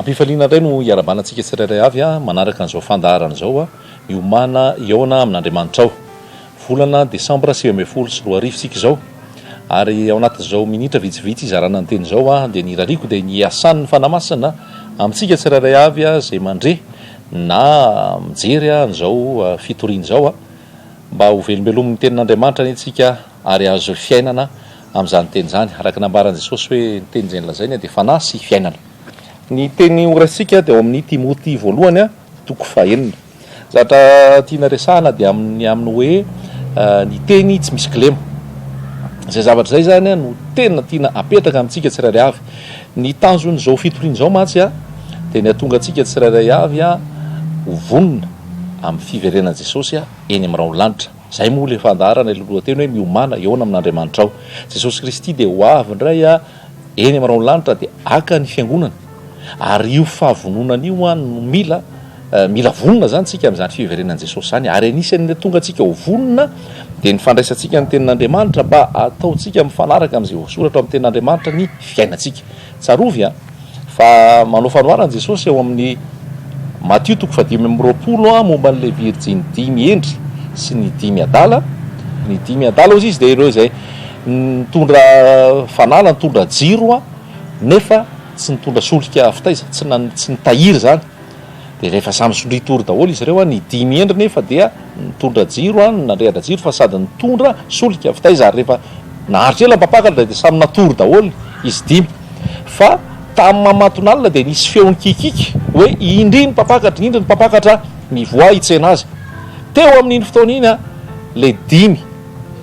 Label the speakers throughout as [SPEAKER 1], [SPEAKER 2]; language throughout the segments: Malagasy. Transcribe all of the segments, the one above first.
[SPEAKER 1] Am-pifaliana indray no iarahabana antsika tsirairay avy manaraka an'izao fandaharana izao, miomàna hihaona amin'Andriamanitrao. Volana desambra 2019 isika izao, ary ao anatin'izao minitra vitsivitsy hizarana ny teny izao dia ny irariako dia ny hiasan'ny Fanahy Masina amintsika tsirairay avy izay mandre na mijery an'izao fitoriana izao mba ho velombelomin'ny tenin'Andriamanitra anie tsika ary hahazo fiainana amin'izany teny izany, araka ny nambaran'i Jesosy hoe ny teny izay nolazainy dia fanahy sy fiainana. Ny teny horaisintsika dia ao amin'ny Timoty voalohany toko fahenina. Zavatra tiana resahana dia amin'ny amin'ny hoe ny teny tsy misy kilema. Izay zavatra izay izany no tena tiana apetraka amintsika tsirairay avy. Ny tanjon'izao fitoriana izao mantsy dia ny hahatonga antsika tsirairay avy ho vonona amin'ny fiverenan'i Jesosy eny amin'ny rahon'ny lanitra. Izay moa ilay fandaharana ilay lohateny hoe miomàna hihaona amin'Andriamanitrao. Jesosy Kristy dia ho avy indray eny amin'ny rahon'ny lanitra dia haka ny fiangonana. Ary io fahavononana io no mila mila vonona izany isika amin'izany fiverenan'i Jesosy izany. Ary anisan'ny hahatonga antsika ho vonona dia ny fandraisantsika ny tenin'Andriamanitra mba hataontsika mifanaraka amin'izay voasoratra ao amin'ny tenin'Andriamanitra ny fiainantsika. Tsarovy an! Fa manao fanoharana Jesosy ao amin'ny Matio toko fahadimy amby 20 momba an'ilay virjiny dimy hendry sy ny dimy adala. Ny dimy adala hozy izy dia ireo izay nitondra fanala, nitondra jiro nefa tsy nitondra solika avy taiza, tsy tsy nitahiry izany. Dia rehefa samy sondrian-tory daholo izy ireo, ny dimy hendry nefa dia nitondra jiro, nandrehitra jiro fa sady nitondra solika avy taiza, ary rehefa naharitra ela ny mpampakatra dia samy natory daholo izy dimy. Fa tamin'ny mamatonalina dia nisy feo nikiakiaka hoe, Indry ny mpampakatra, indry ny mpampakatra, mivoaha hitsena azy. Teo amin'iny fotoana iny, ilay dimy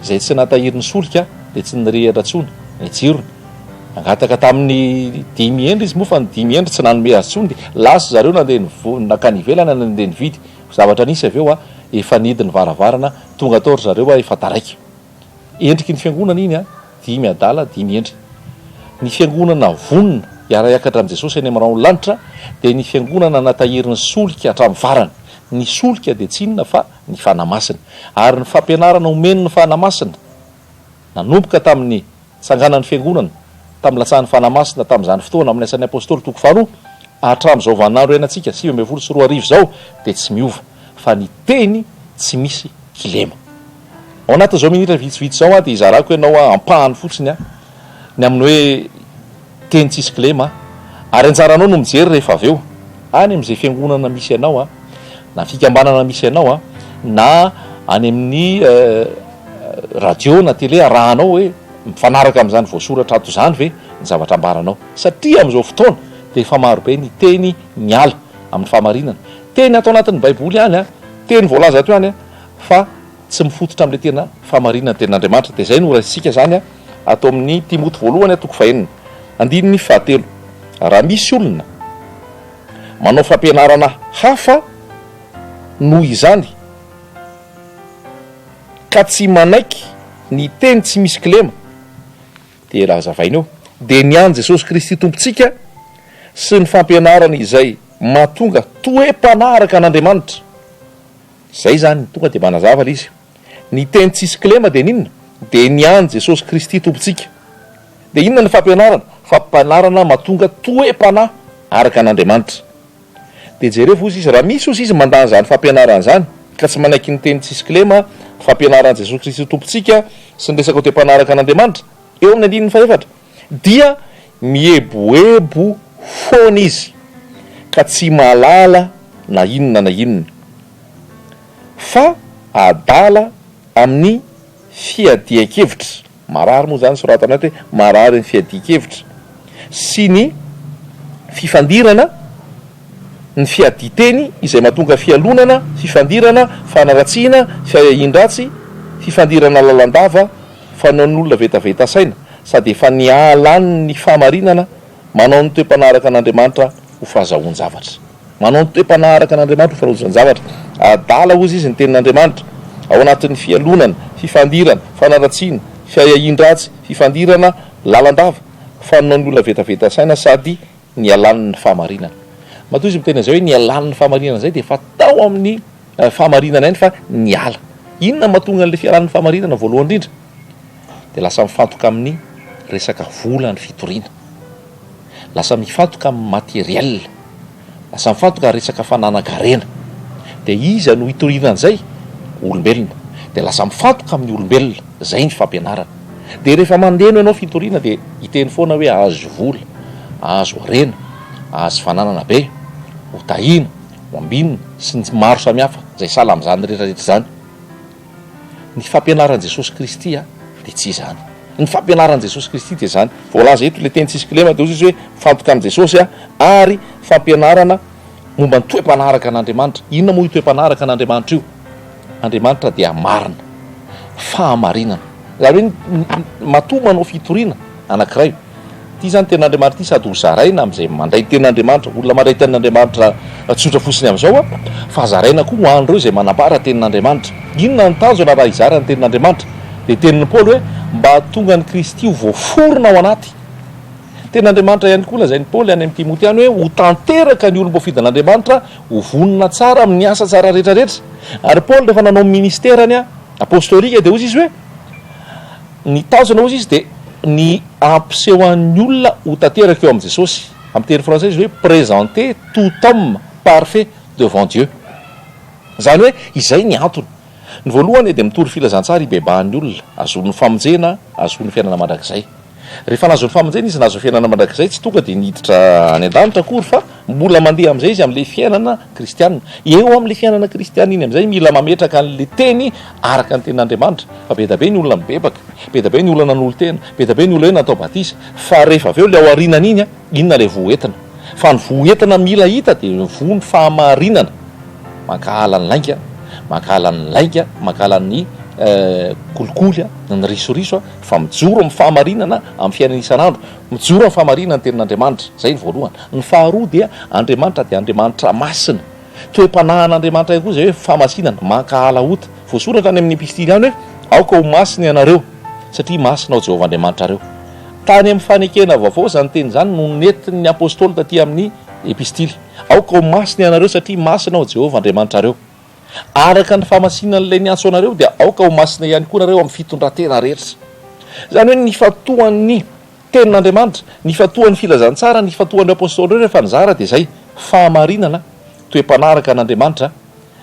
[SPEAKER 1] izay tsy natahiry ny solika dia tsy nirehitra intsony ny jirony. Nangataka tamin'ny dimy hendry izy moa fa ny dimy hendry tsy nanome azy intsony dia lasa zareo nandeha nivo nankany ivelany nandeha nividy zavatra nisy avy eo a, efa nihidy ny varavarana, tonga tao ry zareo a efa taraiky. Endriky ny fiangonana iny a, dimy adala, dimy hendry. Ny fiangonana vonona hiara-hiakatra amin'i Jesosy any amin'ny rahon'ny lanitra dia ny fiangonana natahiry ny solika hatramin'ny farany. Ny solika dia tsy inona fa ny Fanahy Masina. Ary ny fampianarana omen'ny Fanahy Masina nanomboka tamin'ny Tsanganan'ny Fiangonana tamin'ny latsahan'ny Fanahy Masina tamin'izany fotoana amin'ny Asan'ny Apostoly toko faharoa hatramin'izao vaninandro iainantsika 2019 izao dia tsy miova fa ny teny tsy misy kilema. Ao anatin'izao minitra vitsivitsy izao dia hizarako ianao ampahany fotsiny ny amin'ny hoe teny tsisy kilema ary anjaranao no mijery rehefa avy eo any amin'izay fiangonana misy anao na fikambanana misy anao na any amin'ny radio na télé arahanao hoe mifanaraka amin'izany voasoratra ato izany ve ny zavatra ambaranao satria amin'izao fotoana dia efa marobe ny teny miala amin'ny fahamarinana teny ato anatin'ny baiboly ihany a teny voalaza ato ihany a fa tsy mifototra amin'ilay tena fahamarinana ny tenin'Andriamanitra dia izay no raisintsika izany a ato amin'ny Timoty voalohany a toko fahenina andininy fahatelo raha misy olona manao fampianarana hafa noho izany ka tsy manaiky ny teny tsy misy kilema, dia lazavaina eo, dia ny an'i Jesosy Kristy Tompontsika sy ny fampianarany izay mahatonga toe-panahy araka an'Andriamanitra. Izay izany, tonga dia manazava ilay izy. Ny teny tsisy kilema dia n'inona? Dia ny an'i Jesosy Kristy Tompontsika. Dia inona ny fampianarana? Fampianarana mahatonga toe-panahy araka an'Andriamanitra. Dia jereo hozy izy, raha misy hozy izy mandà an'izany fampianarana izany, ka tsy manaiky ny teny tsisy kilema, fampianaran'i Jesosy Kristy Tompontsika, sy ny resaka toe-panaraka an'Andriamanitra, eo amin'ny andininy fahefatra, dia mieboebo foana izy, ka tsy mahalala na inona na inona, fa adala amin'ny fiadian-kevitra, marary moa izany soratana eto hoe marary ny fiadian-kevitra, sy ny fifandirana, ny fiadian-teny izay mahatonga fialonana, fifandirana, fanaratsiana, fiahiahian-dratsy, fifandirana lalandava, fanaon'olona vetaveta saina, sady efa nialan'ny fahamarinana, manao ny toe-panaraka an'Andriamanitra ho fahazahoan-javatra. Manao ny toe-panahy araka an'Andriamanitra ho fanozan-javatra. Adala, hozy izy, ny tenin'Andriamanitra. Ao anatin'ny fialonana, fifandirana, fanaratsiana, fiahiahian-dratsy, fifandirana lalandava, fanao ny olona vetaveta saina sady nialany ny fahamarinana. Matoa izy miteny an'izay hoe nialany ny fahamarinana izay dia efa tao amin'ny fahamarinana ihany fa niala. Inona no mahatonga an'ilay fialan'ny fahamarinana voalohany indrindra? Dia lasa mifantoka amin'ny resaka vola ny fitoriana. Lasa mifantoka amin'ny matériel. Lasa mifantoka resaka fananan-karena. Dia iza no hitoriana an'izay? Olombelona. Dia lasa mifantoka amin'ny olombelona. Izay ny fampianarana. Dia rehefa mandeno ianao fitoriana dia hiteny foana hoe ahazo vola, ahazo harena, ahazo fananana be, ho tahiana, ho ambinina, sy ny maro samihafa izay sahala amin'izany rehetra rehetra izany. Ny fampianaran'i Jesosy Kristy dia tsy izany. Ny fampianaran'i Jesosy Kristy dia izany. Voalaza eto ilay teny tsisy kilema dia hoy izy hoe mifantoka amin'i Jesosy ary fampianarana momba ny toe-panaraka an'Andriamanitra. Inona moa io toe-panaraka an'Andriamanitra io? Andriamanitra dia marina. Fahamarinana. Izany hoe matoa manao fitoriana anankiray. Ity izany tenin'Andriamanitra ity sady ho zaraina amin'izay mandray ny tenin'Andriamanitra, olona mandray tenin'Andriamanitra tsotra fotsiny amin'izao, fa zaraina koa ho an'ireo izay manambara tenin'Andriamanitra. Inona ny tanjona raha hizara ny tenin'Andriamanitra? Dia tenin'i Paoly hoe, mba hahatonga an'i Kristy ho voaforona ao anaty. Tenin'Andriamanitra ihany koa lazain'i Paoly any amin'i Timoty any hoe, ho tanteraka ny olom-boafidin'Andriamanitra, ho vonona tsara amin'ny asa tsara rehetrarehetra. Ary Paoly rehefa nanao ny ministerany apostolika dia hoy izy hoe, Ny tanjona hozy izy dia ny hampiseho an'ny olona ho tanteraka eo amin'i Jesosy. Amin'ny teny frantsay izy hoe présenter tout homme parfait devant Dieu. Izany hoe izay ny antony. Ny voalohany dia mitory filazantsara hibebahan'ny olona, hahazoany ny famonjena, hahazoany ny fiainana mandrakizay. Rehefa nahazo ny famonjena izy, nahazo ny fiainana mandrakizay, tsy tonga dia niditra any an-danitra akory fa mbola mandeha amin'izay izy amin'ilay fiainana kristiana. Eo amin'ilay fiainana kristiana iny amin'izay mila mametraka an'ilay teny araka ny tenin'Andriamanitra. Fa be dia be ny olona mibebaka, be dia be ny olona nanolo-tena, be dia be ny olona hoe natao batisa. Fa rehefa avy eo ilay ao aorianan'iny, inona ilay voa entina? Fa ny voa entina mila hita dia ny voa ny fahamarinana. Mankahala ny lainga, mankahala ny lainga, mankahala ny kolikoly, ny risoriso, fa mijoro amin'ny fahamarinana amin'ny fiainana isan'andro. Mijoro amin'ny fahamarinana ny tenin'Andriamanitra. Izay ny voalohany. Ny faharoa dia Andriamanitra dia Andriamanitra masina. Toe-panahin'Andriamanitra ihany koa izay hoe fahamasinana, mankahala ota. Voasoratra any amin'ny epistily any hoe, Aoka ho masina ianareo, satria masina aho Jehovah Andriamanitrareo. Tany amin'ny fanekena vaovao izany teny izany no nentin'ny apostoly taty amin'ny epistily. Aoka ho masina ianareo, satria masina aho Jehovah Andriamanitrareo. Araka ny fahamasinan'ilay niantso anareo, dia aoka ho masina ihany koa nareo amin'ny fitondran-tena rehetra. Izany hoe nifantohan'ny Tenin'Andriamanitra, nifantohan'ny filazantsara, nifantohan'ireo apostoly ireo rehefa nizara dia izay, fahamarinana, toe-panaraka an'Andriamanitra,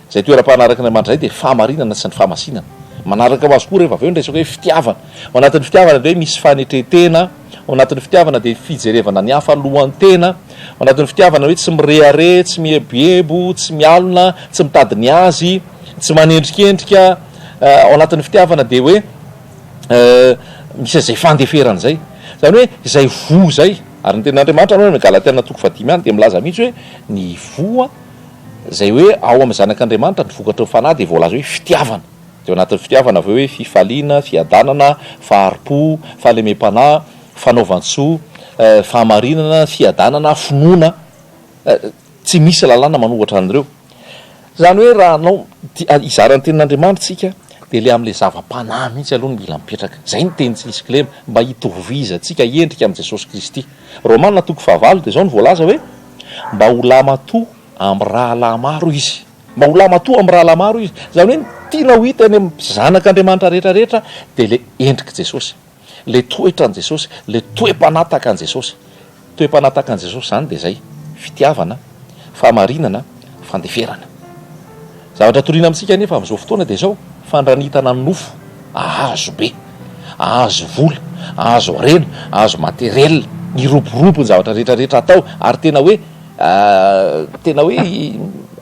[SPEAKER 1] izay toeram-panaraka an'Andriamanitra izay dia fahamarinana sy ny fahamasinana. Manaraka ho azy koa rehefa avy eo ny resaka hoe fitiavana. Ao anatin'ny fitiavana dia hoe misy fanetren-tena, ao anatin'ny fitiavana dia fijerevana ny hafa alohan'ny tena, ao anatin'ny fitiavana hoe tsy mirehareha, tsy mieboebo, tsy mialona, tsy mitady ny azy, tsy manendrikendrika, ao anatin'ny fitiavana dia hoe misy an'izay fandeferana izay. Izany hoe izay voa izay, ary ny tenin'Andriamanitra any amin'ny Galatiana toko fahadimy any dia milaza mihitsy hoe ny voa izay hoe ao amin'ny zanak'Andriamanitra ny vokatry ny fanahy dia voalaza hoe fitiavana. Dia ao anatin'ny fitiavana avy eo hoe fifaliana, fiadanana, fahari-po, fahalemem-panahy, fanaovan-tsoa, fahamarinana, fiadanana, finoana. Tsy misy lalàna manohatra an'ireo. Izany hoe raha hanao, hizara ny tenin'Andriamanitra isika dia ilay amin'ilay zava-panahy mihitsy aloha no mila mipetraka. Izay ny teny tsy misy kilema, mba hitovizantsika endrika amin'i Jesosy Kristy. Romana toko fahavalo dia izao no voalaza hoe, Mba ho lahimatoa amin'ny rahalahy maro izy. Mba ho lahimatoa amin'ny rahalahy maro izy. Izany hoe ny tiana ho hita eny amin'ny zanak'Andriamanitra rehetra rehetra dia ilay endrik'i Jesosy. Ilay toetran'i Jesosy, ilay toe-panahy tahaka an'i Jesosy. Toe-panahy tahaka an'i Jesosy izany dia izay, fitiavana, fahamarinana, fandeferana. Zavatra toriana amintsika anefa amin'izao fotoana dia izao, fandranitana ny nofo, ahazo be, ahazo vola, ahazo harena, ahazo matériel, miroborobo ny zavatra rehetra rehetra atao ary tena hoe tena hoe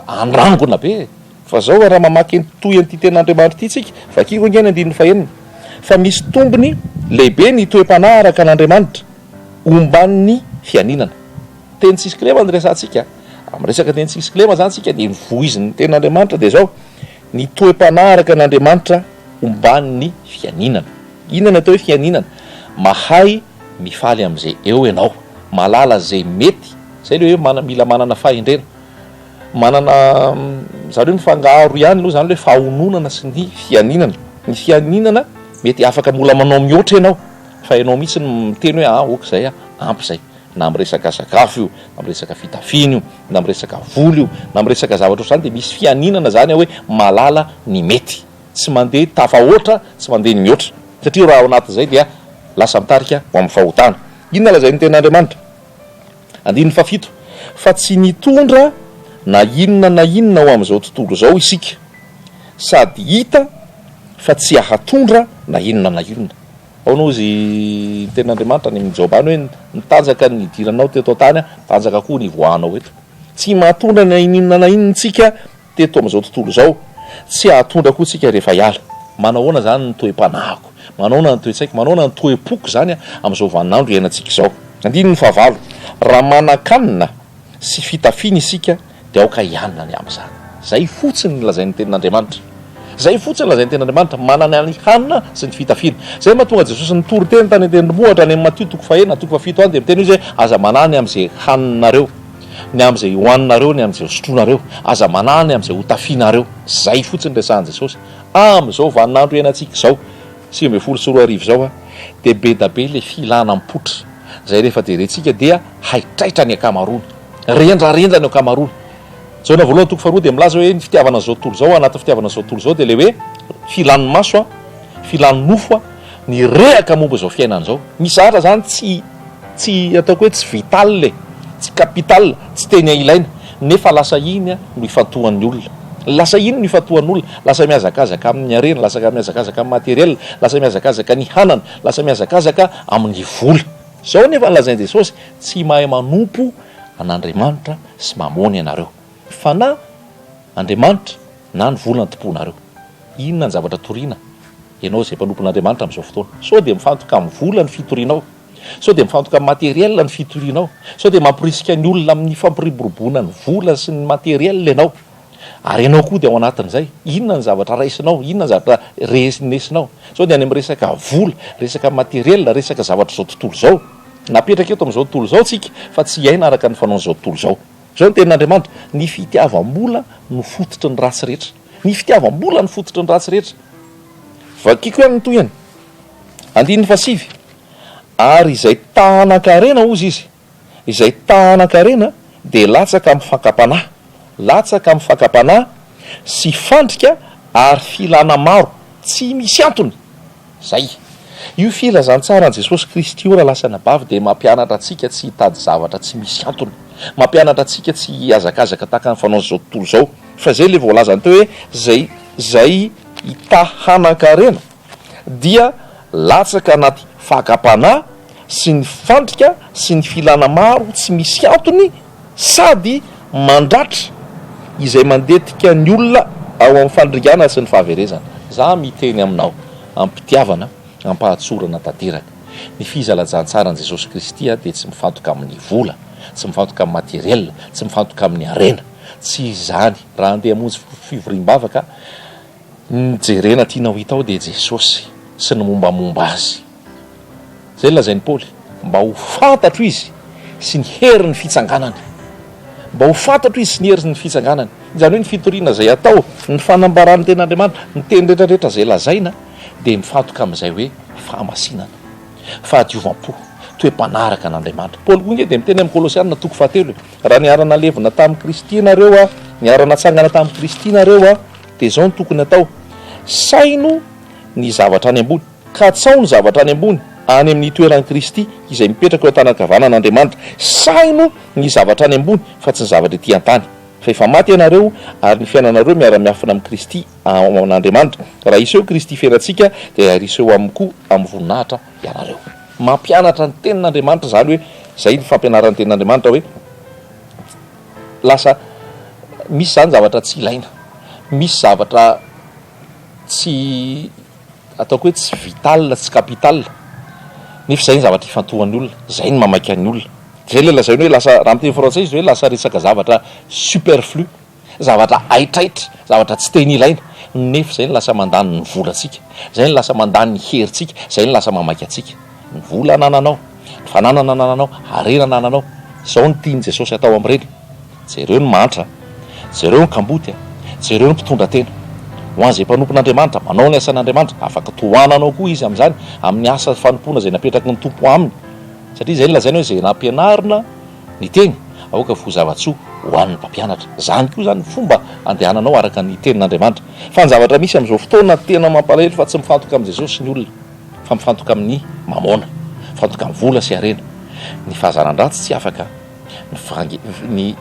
[SPEAKER 1] andrangona be e. Fa zao raha mamaky ny tohy an'ity tenin'Andriamanitra ity tsika, vakiko ange ny andininy fahenina, fa misy tombony lehibe ny toe-panahy araka an'Andriamanitra, omban'ny fianinana. Teny tsisy kilema no resahantsika. Raha miresaka teny tsisy kilema zany tsika dia ny voizin'ny tenin'Andriamanitra dia zao, ny toe-panahy araka an'Andriamanitra omban'ny fianinana. Inona ny atao hoe fianinana? Mahay mifaly amin'izay eo ianao, mahalala izay mety, zay le hoe mila manana fahendrena. Manana, izany hoe mifangaro ihany aloha izany ilay fahononana sy ny fianinana. Ny fianinana mety afaka mbola manao mihoatra ianao fa ianao mihitsy no miteny hoe ah ok izay ah, ampy izay. Na amin'ny resaka sakafo io, na amin'ny resaka fitafiana io, na amin'ny resaka vola io, na amin'ny resaka zavatra ohatr'izany dia misy fianinana izany ao hoe mahalala ny mety. Tsy mandeha tafahoatra, tsy mandeha ny mihoatra. Satria raha ao anatin'izay dia lasa mitarika ho amin'ny fahotana. Inona lazain'ny tenin'Andriamanitra? Andininy fahafito. Fa tsy nitondra na inona na inona ho amin'izao tontolo izao isika, sady hita fa tsy hahatondra na inona na inona. Ao no hozy ny tenin'Andriamanitra any amin'i Joba any hoe, Ny tanjaka nidiranao teto an-tany, tanjaka koa ny hivoahanao eto. Tsy mahatondra na inona na inona isika teto amin'izao tontolo izao. Tsy hahatondra koa isika rehefa hiala. Manahoana izany ny toe-panahiko? Manahoana ny toe-tsaiko? Manahoana ny toe-poko izany amin'izao vaninandro iainantsika izao? Andininy fahavalo, Raha manan-kanina sy fitafiana isika dia aoka hianina ny amin'izany. Izay fotsiny no lazain'ny Tenin'Andriamanitra. Izay fotsiny no lazain'ny Tenin'Andriamanitra, manana ny hanina sy ny fitafiana. Izay no mahatonga Jesosy nitory teny tany an-tendrombohitra, any amin'ny Matio toko fahenina, toko fahafito any, dia miteny Izy hoe, Aza manahy ny amin'izay haninareo, ny amin'izay hohaninareo, ny amin'izay hosotroinareo. Aza manahy ny amin'izay hotafianareo. Izay fotsiny no resahin'i Jesosy. Amin'izao vaninandro iainantsika izao, 2019 izao, dia be da be ilay filana mipoitra, izay rehefa jerentsika dia haitraitra ny ankamaroany. Rendrarendra ny ankamaroany. Jaona voalohany toko faharoa dia milaza hoe ny fitiavana an'izao tontolo izao, anatin'ny fitiavana an'izao tontolo izao dia ilay hoe filan'ny maso, filan'ny nofo, ny rehaka momba izao fiainana izao. Misy zavatra izany tsy tsy ataoko hoe tsy vital e, tsy capital, tsy tena ilaina, nefa lasa iny no ifantohan'ny olona. Lasa iny no ifantohan'ny olona, lasa mihazakazaka amin'ny harena, lasa mihazakazaka amin'ny matériel, lasa mihazakazaka ny hanana, lasa mihazakazaka amin'ny vola. Izao anefa no lazain'i Jesosy, Tsy mahay manompo an'Andriamanitra sy Mamôna ianareo, fa na Andriamanitra na ny vola no tompoinareo. Inona ny zavatra torina ianao izay mpanompon'Andriamanitra amin'izao fotoana? Sao dia mifantoka amin'ny vola ny fitorianao? Sao dia mifantoka amin'ny matériel ny fitorianao? Sao dia mamporisika ny olona amin'ny fampiroboroboana ny vola sy ny matériel ianao? Ary ianao koa dia ao anatin'izay. Inona ny zavatra raisinao? Inona ny zavatra renesinao? Sao dia any amin'ny resaka vola, resaka matériel, resaka zavatr'izao tontolo izao. Napetraka eto amin'izao tontolo izao tsika fa tsy hiaina araka ny fanaon'izao tontolo izao. Izao ny tenin'Andriamanitra, ny fitiavam-bola no fototry ny ratsy rehetra. Ny fitiavam-bola no fototry ny ratsy rehetra. Vakiko ihany ny tohiny. Andininy fahasivy, Ary izay ta-hanan-karena, hozy izy, Izay ta hanan-karena dia latsaka amin'ny fakam-panahy, latsaka amin'ny fakam-panahy sy fandrika ary filana maro tsy misy antony. Izay. Io filazantsaran'i Jesosy Kristy io rahalahy sy anabavy dia mampianatra antsika tsy hitady zavatra tsy misy antony. Mampianatra antsika tsy hihazakazaka tahaka ny fanaon'izao tontolo izao. Fa izay ilay voalazany teo hoe izay izay ta hanan-karena dia latsaka anaty fakam-panahy sy ny fandrika sy ny filana maro tsy misy antony sady mandratra izay mandetika ny olona ao amin'ny fandringana sy ny fahaverezana. Za miteny aminao am-pitiavana, am-pahatsorana tanteraka. Ny fizalajantsaran'i Jesosy Kristy dia tsy mifantoka amin'ny vola, tsy mifantoka amin'ny matériel, tsy mifantoka amin'ny harena. Tsy izany. Raha handeha hamonjy fivoriam-bavaka, ny jerena tiana ho hita ao dia Jesosy sy ny mombamomba Azy. Izay no lazain'i Paoly, mba ho fantatro izy sy ny herin'ny fitsanganany. Mba ho fantatro izy sy ny herin'ny fitsanganany. Izany hoe ny fitoriana izay atao, ny fanambaran'ny tenin'Andriamanitra, ny teny rehetra rehetra izay lazaina dia mifantoka amin'izay hoe fahamasinana, fahadiovam-po, toe-panaraka an'Andriamanitra. Paoly koa ange dia miteny amin'ny Kolosiana toko fahatelo e, raha niara-nalevina tamin'i Kristy ianareo, niara-natsangana tamin'i Kristy ianareo, dia izao no tokony atao, saino ny zavatra any ambony. Katsaho ny zavatra any ambony, any amin'ny toeran'i Kristy, izay mipetraka eo an-tanan-kavanan'Andriamanitra. Saino ny zavatra any ambony, fa tsy ny zavatra ety an-tany. Fa efa maty ianareo, ary ny fiainanareo miara-miafina amin'i Kristy ao amin'Andriamanitra. Raha hiseho Kristy fiainantsika, dia hiseho aminy koa amin'ny voninahitra ianareo. Mampianatra ny Tenin'Andriamanitra izany hoe, izay ny fampianaran'ny Tenin'Andriamanitra hoe, lasa misy izany zavatra tsy ilaina, misy zavatra tsy. Ataoko hoe tsy vital, tsy capital, nefa izay ny zavatra ifantohan'ny olona, izay no mamaika ny olona. Izay ilay lazainy hoe lasa, raha amin'ny teny frantsay izy hoe lasa resaka zavatra superflu, zavatra haitraitra, zavatra tsy tena ilaina, nefa izay no lasa mandany ny volantsika, izay no lasa mandany ny herintsika, izay no lasa mamaika antsika. Ny vola anananao, ny fananana anananao, harena anananao, izao no tian'i Jesosy atao amin'ireny. Jereo ny mahantra, jereo ny kamboty, jereo ny mpitondra tena. Ho an'izay mpanompon'Andriamanitra, manao ny asan'Andriamanitra, afaka tohananao koa izy amin'izany, amin'ny asa fanompoana izay napetraky ny Tompo aminy. Satria izay no lazaina hoe izay nampianarina ny teny, aoka ho zava-tsoa ho an'ny mpampianatra. Izany koa izany ny fomba andehananao araka ny tenin'Andriamanitra. Fa ny zavatra misy amin'izao fotoana tena mampalahelo fa tsy mifantoka amin'i Jesosy ny olona, fa mifantoka amin'ny mamôna, mifantoka amin'ny vola sy harena. Ny fahazaran-dratsy tsy afaka. Ny fange, ny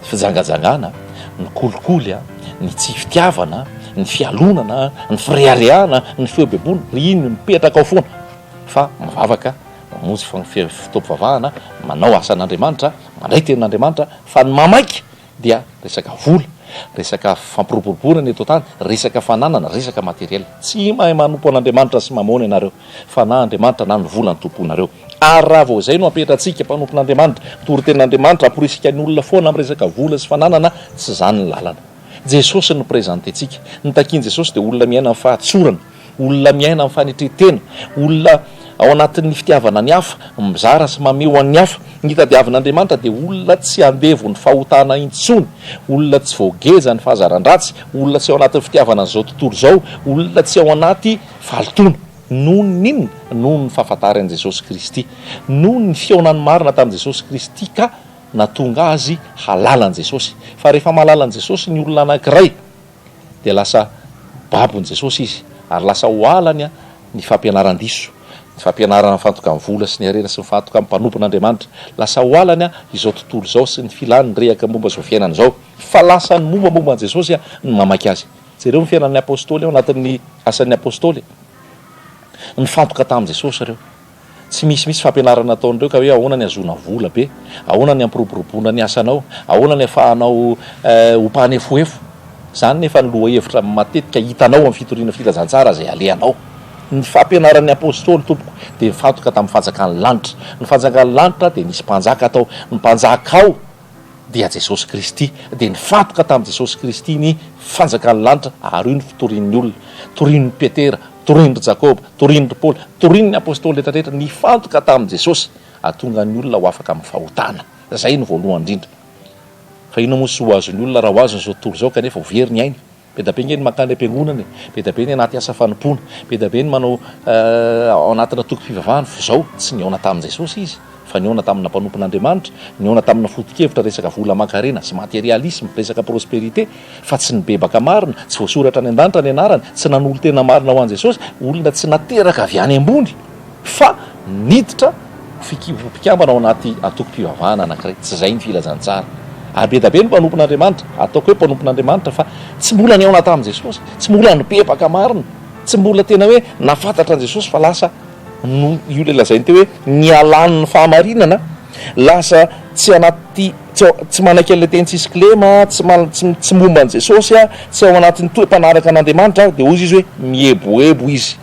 [SPEAKER 1] fijangajangana, ny kolikoly, ny tsy fitiavana, ny fialonana, ny fireharehana, ny feo bebona, iny no mipetraka ao foana fa mivavaka, mamonjy fotoam-pivavahana, manao asan'Andriamanitra, mandray tenin'Andriamanitra fa ny mamaika dia resaka vola, resaka fampiroboroboana ny eto an-tany, resaka fananana, resaka matériel. Tsy mahay manompo an'Andriamanitra sy mamono ianareo, fa na Andriamanitra na ny vola no tompoinareo. Ary raha vao izay no apetratsika, mpanompon'Andriamanitra, mpitory tenin'Andriamanitra, hamporisika ny olona foana amin'ny resaka vola sy fananana, tsy izany ny lalana. Jesosy no presenter-tsika. Ny takian'i Jesosy dia olona miaina amin'ny fahatsorana. Olona miaina amin'ny fanetren-tena, olona ao anatin'ny fitiavana ny hafa, mizara sy mamehy ho an'ny hafa. Ny tadiavin'Andriamanitra dia olona tsy andevon'ny fahotana intsony, olona tsy voagejan'ny fahazaran-dratsy, olona tsy ao anatin'ny fitiavana an'izao tontolo izao, olona tsy ao anaty fahalotoana. Noho ny inona? Noho ny fahafantarany an'i Jesosy Kristy. Noho ny fihaonany marina tamin'i Jesosy Kristy ka nahatonga azy halala an'i Jesosy. Fa rehefa mahalala an'i Jesosy ny olona anankiray, dia lasa babon'i Jesosy izy, ary lasa ho halany ny fampianaran-diso, ny fampianarana mifantoka amin'ny vola sy ny harena sy mifantoka amin'ny mpanompon'Andriamanitra. Lasa ho halany izao tontolo izao sy ny filany rehaka momba izao fiainana izao, fa lasa ny mombamomba an'i Jesosy no mamaky azy. Jereo ny fiainan'ny Apostoly ao anatin'ny Asan'ny Apostoly. Nifantoka tamin'i Jesosy ireo. Tsy misy mihitsy fampianarana ataon'ireo ka hoe ahoana ny hahazoana vola be, ahoana ny hampiroboroboana ny asanao, ahoana ny hahafahanao ho mpanefoefo. Izany nefa ny lohahevitra matetika hitanao amin'ny fitoriana filazantsara izay alehanao. Ny fampianaran'ny Apostoly tompoko dia nifantoka tamin'ny fanjakan'ny lanitra. Ny fanjakan'ny lanitra dia nisy mpanjaka tao. Ny mpanjaka ao dia Jesosy Kristy. Dia nifantoka tamin'i Jesosy Kristy ny fanjakan'ny lanitra ary io no fitorian'ny olona. Torian'i Petera, torian-dry Jakoba, torian-dry Paoly, torian'ny Apostoly rehetra rehetra, nifantoka tamin'i Jesosy hahatonga ny olona ho afaka amin'ny fahotana. Izay no voalohany indrindra. Fa inona moa soa ho azon'ny olona raha ho azony izao tontolo izao kanefa ho very ny ainy? Be da be nge ny mankany am-piangonana e, be da be ny anaty asa fanompoana, be da be ny manao ao anatina tokim-pivavahana, fa izao tsy nihaona tamin'i Jesosy izy fa nihaona tamina mpanompon'Andriamanitra, nihaona tamina foto-kevitra resaka vola aman-karena sy materialisme, resaka prospérité, fa tsy nibebaka marina, tsy voasoratra any an-danitra ny anarany, tsy nanolo-tena marina ho an'i Jesosy, olona tsy nateraka avy any ambony. Fa niditra ho mpikambana ao anaty antokom-pivavahana anankiray. Tsy izay ny filazantsara. Ary be dia be ny mpanompon'Andriamanitra, ataoko hoe mpanompon'Andriamanitra, fa tsy mbola nihaona tamin'i Jesosy, tsy mbola nibebaka marina, tsy mbola tena hoe nahafantatra an'i Jesosy fa lasa no io ilay lazainy teo hoe nialan'ny fahamarinana, lasa tsy anaty tsy tsy manaiky an'ilay teny tsisy kilema, tsy tsy tsy momba an'i Jesosy, tsy ao anatin'ny toe-panaraka an'Andriamanitra, dia hoy izy hoe mieboebo izy.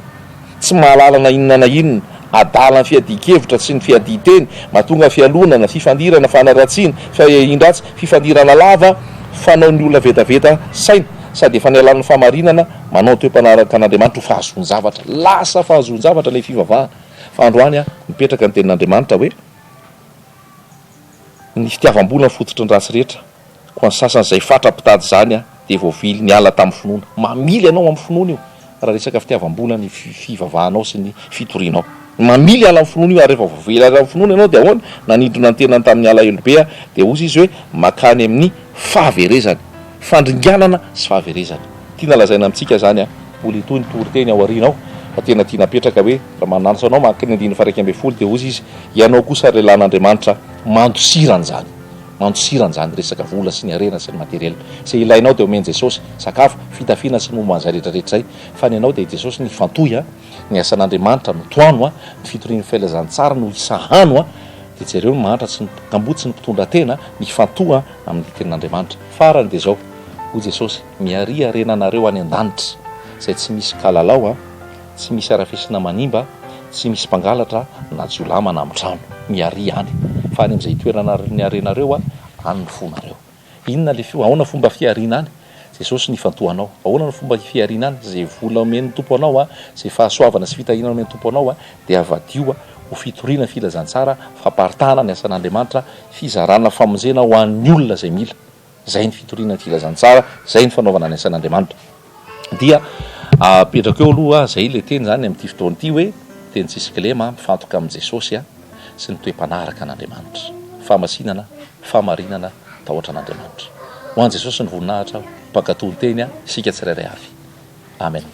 [SPEAKER 1] Tsy mahalala na inona na inona, adala ny fiadian-kevitra sy ny fiadian-teny, mahatonga fialonana, fifandirana, fanaratsiana, fiahiahian-dratsy, fifandirana lava, fanaon'ny olona vetaveta saina, sady efa nialan'ny fahamarinana, manao ny toe-panaraka an'Andriamanitra ho fahazoan-javatra. Lasa fahazoan-javatra ilay fivavahana. Fa androany mipetraka ny tenin'Andriamanitra hoe, Ny fitiavam-bola no fototry ny ratsy rehetra. Koa ny sasany izay fatra mpitady izany dia voavily niala tamin'ny finoana. Mamily anao amin'ny finoana io raha resaka fitiavam-bola ny fivavahanao sy ny fitorianao. Mamily hiala amin'ny finoana io ary rehefa voavily hiala amin'ny finoana ianao dia ahoana? Nanindrona ny tenany tamin'ny alahelo be dia hozy izy hoe makany amin'ny fahaverezana. Fandringanana sy fahaverezana. Tiana lazaina amintsika izany an! Mbola hitohy ny toriteny ao aoriana ao fa tena tiana apetraka hoe raha mananatra anao maka ny andininy faha 11 dia hozy izy, ianao kosa ry lehilahin'Andriamanitra mandosira an'izany. Mandosira an'izany resaka vola sy ny harena sy ny materiel. Izay ilainao dia omen'i Jesosy, sakafo, fitafiana sy ny momba an'izay rehetra rehetra izay. Fa ny anao dia i Jesosy no ifantohy a, ny asan'Andriamanitra no tohano a, ny fitorian'ny filazantsara no isahano a, dia jereo ny mahantra sy ny kamboty sy ny mpitondra tena, mifantoha amin'ny tenin'Andriamanitra. Farany dia izao, hoy Jesosy, miharia harena anareo any an-danitra, izay tsy misy kalalao a, Tsy misy arafesina manimba, tsy misy mpangalatra na jiolahy manambo trano. Miharia any. Fa any amin'izay itoeran'ny harenareo, any ny fonareo. Inona ilay fo? Ahoana fomba fihariana any? Jesosy no ifantohanao. Ahoana no fomba fihariana any? Izay vola omen'ny Tompo anao, izay fahasoavana sy fitahiana omen'ny Tompo anao, dia avadio ho fitoriana filazantsara, famparitahana ny asan'Andriamanitra, fizarana famonjena ho an'ny olona izay mila. Izay ny fitoriana ny filazantsara, izay ny fanaovana ny asan'Andriamanitra. Dia apetrako eo aloha izay ilay teny izany amin'ity fotoana ity hoe teny tsisy kilema, mifantoka amin'i Jesosy sy ny toe-panaraka an'Andriamanitra. Fahamasinana, fahamarinana, tahotra an'Andriamanitra. Ho an'i Jesosy ny voninahitra, mpankatò ny teny isika tsirairay avy. Amen.